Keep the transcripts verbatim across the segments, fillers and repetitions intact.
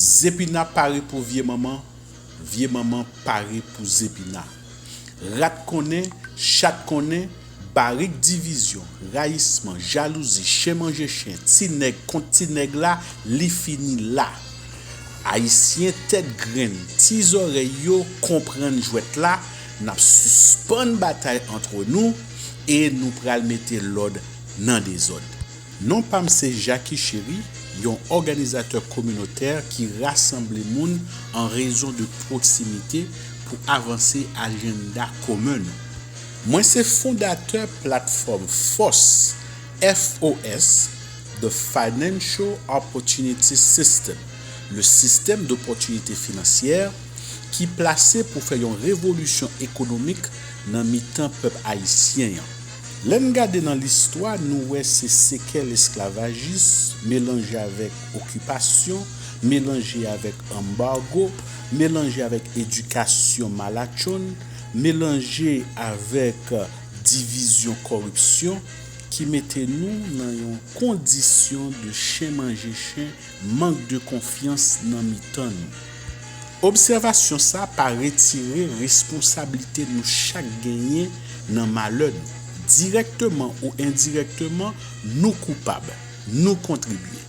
Zepina pare pou vye manman, vye manman pare pou Zepina. Rat konnen, chat konnen, barik divizyon, rayisman, jalouzi, chen manje chen, ti nèg kont ti nèg la, li fini la. Ayisyen tèt grenn, ti zòrèy yo konprann jwèt la, n ap sispann batay antre nou e nou pral mete lòd nan dezòd. Non pa m se Jacky Chéry, yon òganizatè kominotè ki rasanble moun an rezon de pwoksimite pou avanse ajanda komen nou. Mwen se fondatè platfòm FOSS, F O S, The Financial Opportunity System, le système d'opportunité financière, ki plase pou fè yon revolisyon ekonomik nan mitan pèp ayisyen an. Lè n gade nan listwa, nou wè se sekèl esklavajis melanje avèk okipasyon, melanje avèk anbago, melanje avèk edikasyon malatchonn, melanje avèk divizyon, kòripsyon ki mete nou nan yon kondisyon de chen manje chen, mank de konfyans nan mitan nou. Obsèvasyon sa pa retire responsablite nou chak genyen nan malè nou. Dirèkteman ou endirèkteman, nou koupab, nou kontribye.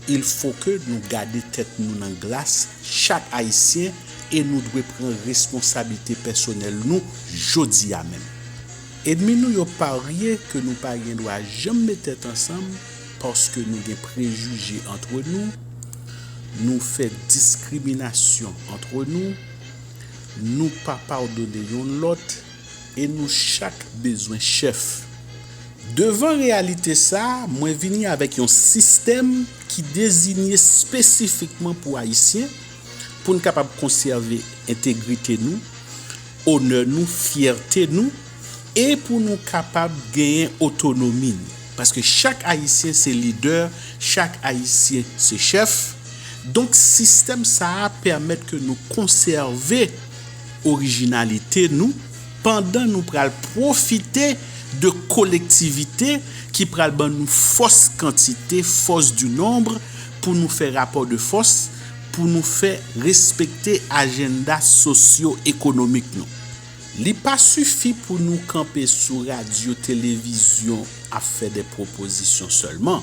Il faut que nou gade tèt nou nan glas, chak Ayisyen, e nou dwe pran responsablite pèsonèl nou jodi a menm. Ènmi nou yo parye ke nou pa gen dwa janm met tèt ansanm paske nou gen prejije antre nou, nou fè diskriminasyon antre nou, nou pa padone youn lòt e nou chak bezwen chèf. Devan reyalite sa a, mwen vini avèk yon sistèm ki dezinye espesifikman pou Ayisyen pou n kapab konsève entegrite nou, onè nou, fyète nou, e pou nou kapab genyen otonomi nou. Paske chak Ayisyen se lidè, chak Ayisyen se chèf. Donk, sistèm sa a pèmèt ke nou konsève orijinalite nou pandan nou pral pwofite de kolektivite ki pral ban nou fòs kantite, force du nombre, pou nou fè rapò de fòs, pou nou fè respekte ajanda sosyo-ekonomik nou. Li pa sifi pou nou kanpe sou radyo, televizyon ap fè de pwopozisyon sèlman.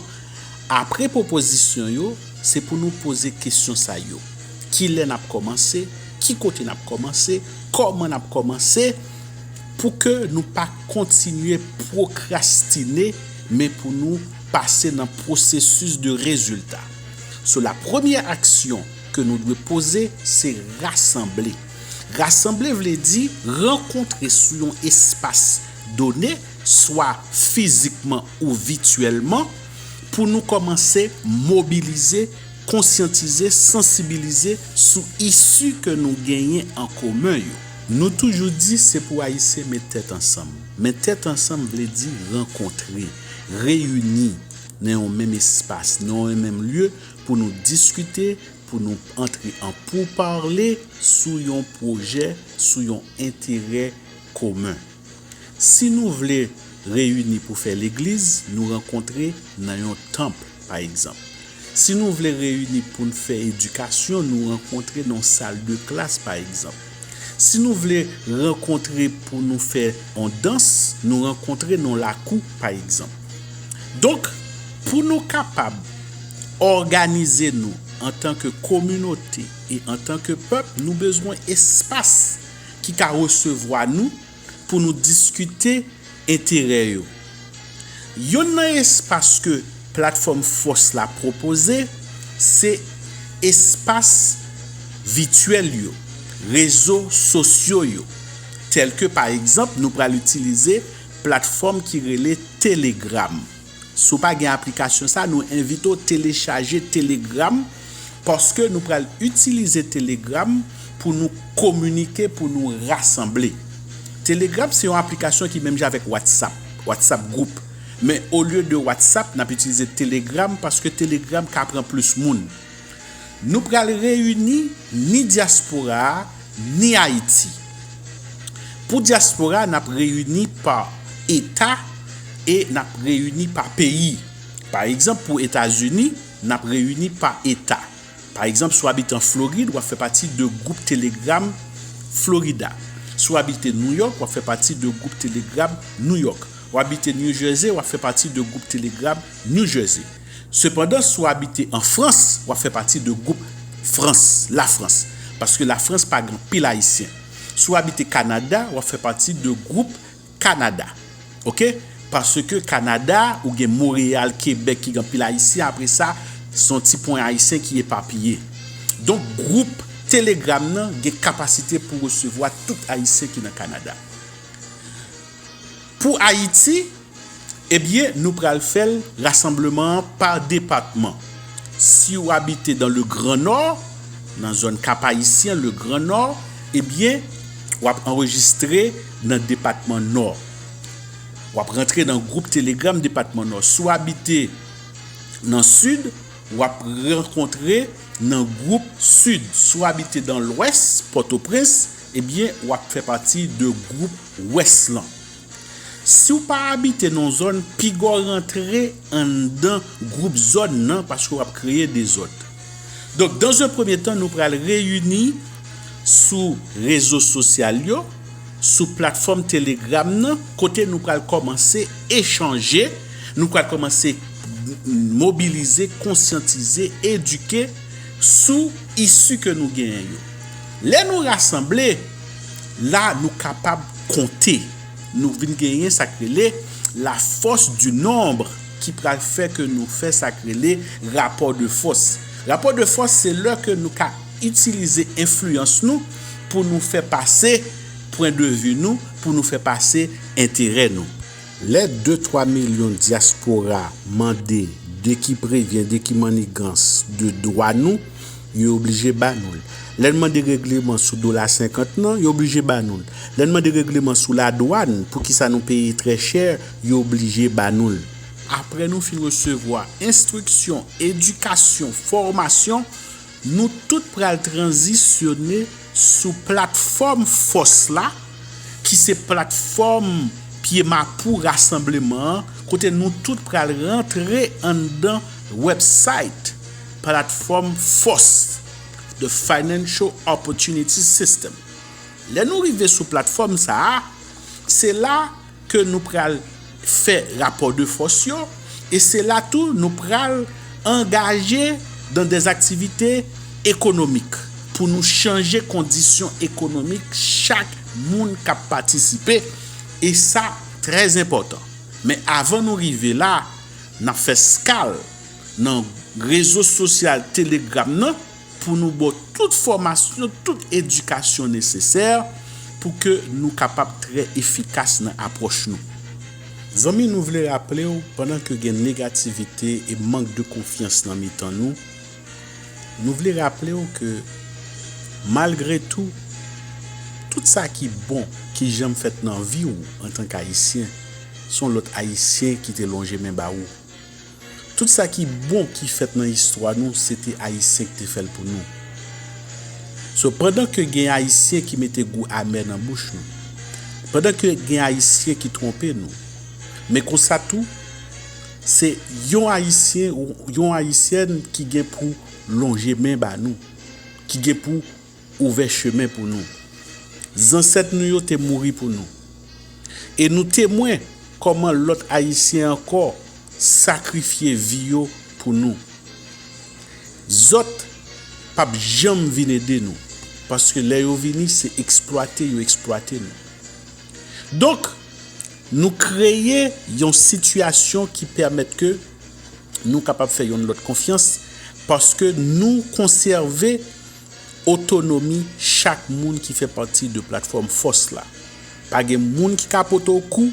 Apre pwopozisyon yo, se pou nou poze kesyon sa yo. Kilè n ap kòmanse? Ki kote n ap kòmanse? Kòman n ap kòmanse? Pou ke nou pa kontinye pwokrastine, men pou nou pase nan pwosesis de rezilta. So, la premyè aksyon ke nou dwe poze, se rasanble. Rasanble vle di rankontre sou yon espas done, swa fizikman ou vityèlman, pou nou kòmanse mobilize, konsyantize, sansibilize sou isi ke nou genyen an komen yo. Nou toujou di se pou Ayisyen met tèt ansanm. Men tèt ansanm vle di rankontre, reyini nan yon menm espas, nan yon menm lye pou nou diskite, pou nou antre an poupale sou yon pwojè, sou yon enterè komen. Si nou vle reyini pou fè legliz, nou rankontre nan yon tanp, pa egzanp. Si nou vle reyini pou n fè edikasyon, nou rankontre nan yon sal de klas, pa egzanp. Si nou vle rankontre pou nou fè yon dans, nou rankontre nan yon lakou, pa egzanp. Donk, pou nou kapab òganize nou antanke kominote e antanke pèp, nou bezwen espas ki ka resevwa nou pou nou diskite enterè yo. Yonn nan espas ke platfòm FOSS la pwopoze, se espas vityèl yo, rezo sosyo yo, tèlke pa egzanp nou pral itilize platfòm ki rele Telegram. Si w pa gen aplikasyon sa, nou envite w telechaje Telegram, paske nou pral itilize Telegram pou nou kominike, pou nou rasanble. Telegram se yon aplikasyon ki menm jan avèk WhatsApp, WhatsApp gwoup. Men olye de WhatsApp, n ap itilize Telegram paske Telegram ka pran plis moun. Nou pral reyini ni dyaspora a, ni Ayiti. Pou dyaspora, n ap reyini pa eta e n ap reyini pa peyi. Pa egzanp, pou Etazini, n ap reyini pa eta. Pa egzanp, si w abite an Florid, w ap fè pati de gwoup Telegram Florida. Si w abite Nouyòk, w ap fè pati de gwoup Telegram Nouyòk. W abite New Jersey, w ap fè pati de gwoup Telegram New Jersey. Sepandan, si w abite an Frans, w ap fè pati de gwoup Frans, Lafrans. Paske Lafrans pa gen anpil Ayisyen. Si w abite Kanada, w ap fè pati de gwoup Kanada. Oke? Paske Kanada, ou gen Monreyal, Kebèk ki gen anpil Ayisyen, apre sa, se yon ti pwen Ayisyen ki epapiye. Donk, gwoup Telegram nan gen kapasite pou resevwa tout Ayisyen ki nan Kanada. Pou Ayiti, ebyen, nou pral fè l rasanbleman an pa depatman. Si w abite dans le Grand Nord, nan zòn Kap Ayisyen, le Grand Nord, ebyen, w ap anrejistre nan depatman Nò. W ap rantre nan gwoup Telegram depatman Nò. Si w abite nan Sid, w ap rankontre nan gwoup Sid. Si w abite dans Lwès, Pòtoprens, ebyen, w ap fè pati de gwoup Wès lan. Si w pa abite nan yon zòn, piga w rantre anndan gwoup zòn nan, paske w ap kreye dezòd. Donk, dans un premier temps, nou pral reyini sou rezo sosyal yo, sou platfòm Telegram nan, kote nou pral kòmanse echanje, nou pral kòmanse mobilize, konsyantize, edike sou isi ke nou genyen yo. Lè nou rasanble, la nou kapab konte. Nou vin genyen sa k rele la force du nombre ki pral fè ke nou fè sa k rele rapò de fòs. Rapò de fòs, se lè ke nou ka itilize enfliyans nou pou nou fè pase pwen de vi nou, pou nou fè pase enterè nou. Lè de twa milyon dyaspora mande de ki prevyen, de ki mannigans, de dwa nou, yo oblije ba nou l. Lè n mande regleman sou dola senkant nan, yo oblije ba nou l. Lè n mande regleman sou ladwàn, poukisa nou peye trè chè, yo oblije ba nou l. Apre nou fin resevwa enstriksyon, edikasyon, fòmasyon, nou tout pral tranzisyone sou platfòm fòs la, ki se platfòm Pye Mapou rasanbleman an, kote nou tout pral rantre anndan website platfòm fòs, the Financial Opportunity System. Lè nou rive sou platfòm sa a, se la ke nou pral fè rapò de fòs yo, e se la tou nou pral angaje dans des activités économiques pou nou chanje kondisyon ekonomik chak moun k ap patisipe, e sa trè enpòtan. Men avan nou rive la, n ap fè skal nan rezo sosyal Telegram nan pou nou ba w tout fòmasyon, tout edikasyon nesesè pou ke nou kapab trè efikas nan apwòch nou. Zanmi, nou vle raple w, pandan ke gen negativite e mank de konfyans nan mitan nou, nou vle raple w ke malgre tou, tout sa ki bon ki janm fèt nan vi w antanke Ayisyen, se yon lòt Ayisyen ki te lonje men ba ou. Tout sa ki bon ki fèt nan istwa nou, se te Ayisyen ki te fè l pou nou. So, pandan ke gen Ayisyen ki mete gou amè nan bouch nou, pandan ke gen Ayisyen ki twonpe nou, men konsa tou, se yon Ayisyen, yon Ayisyèn ki gen pou lonje men ba nou, ki gen pou ouvè chemen pou nou. Zansèt nou yo te mouri pou nou. E nou temwen kòman lòt Ayisyen ankò sakrifye vi yo pou nou. Zòt p ap janm vin ede nou, paske lè yo vini, se eksplwate yo eksplwate nou. Donk, nou kreye yon sitiyasyon ki pèmèt ke nou kapab fè yonn lòt konfyans, paske nou konsève otonomi chak moun ki fè pati de platfòm fòs la. Pa gen moun ki ka pote w kou,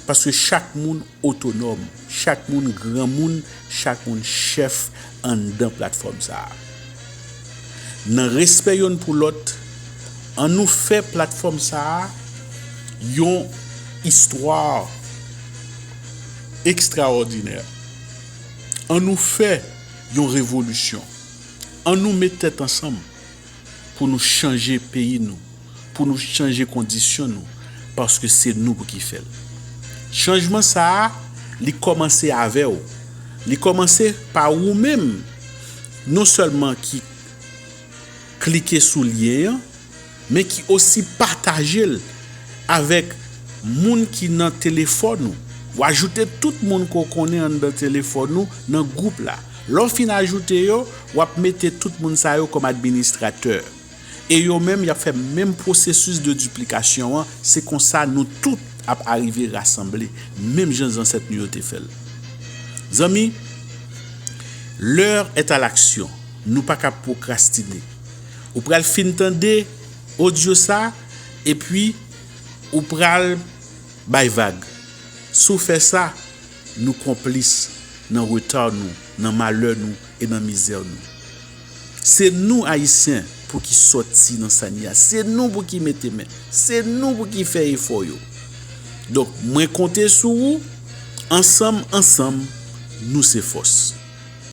paske chak moun otonòm, chak moun granmoun, chak moun chèf anndan platfòm sa a. Nan respè yonn pou lòt, annou fè platfòm sa a yon istwa ekstraòdinè. Annou fè yon revolisyon. Annou met tèt ansanm pou nou chanje peyi nou, pou nou chanje kondisyon nou, paske se nou pou ki fè l. Chanjman sa a, li kòmanse avè w. Li kòmanse pa ou menm, non sèlman ki klike sou lyen an, men ki osi pataje l avèk moun ki nan telefòn ou. Ou ajoute tout moun ke w konnen anndan telefòn ou nan gwoup la. Lè w fin ajoute yo, w ap mete tout moun sa yo kòm administratè. E yo menm, y ap fè menm pwosesis de diplikasyon an. Se konsa nou tout ap arive rasanble, menm jan zansèt nou yo te fè l. Zanmi, l'heure est à l'action. Nou pa ka pwokrastine. Ou pral fin tande odyo sa, epi ou pral bay vag. Si w fè sa, nou konplis nan reta nou, nan malè nou e nan mizè nou. Se nou Ayisyen pou ki sòti nan sa n ye a. Se nou pou ki mete men. Se nou pou ki fè efò yo. Donk, mwen konte sou ou. Ansanm, ansanm, nou se fòs.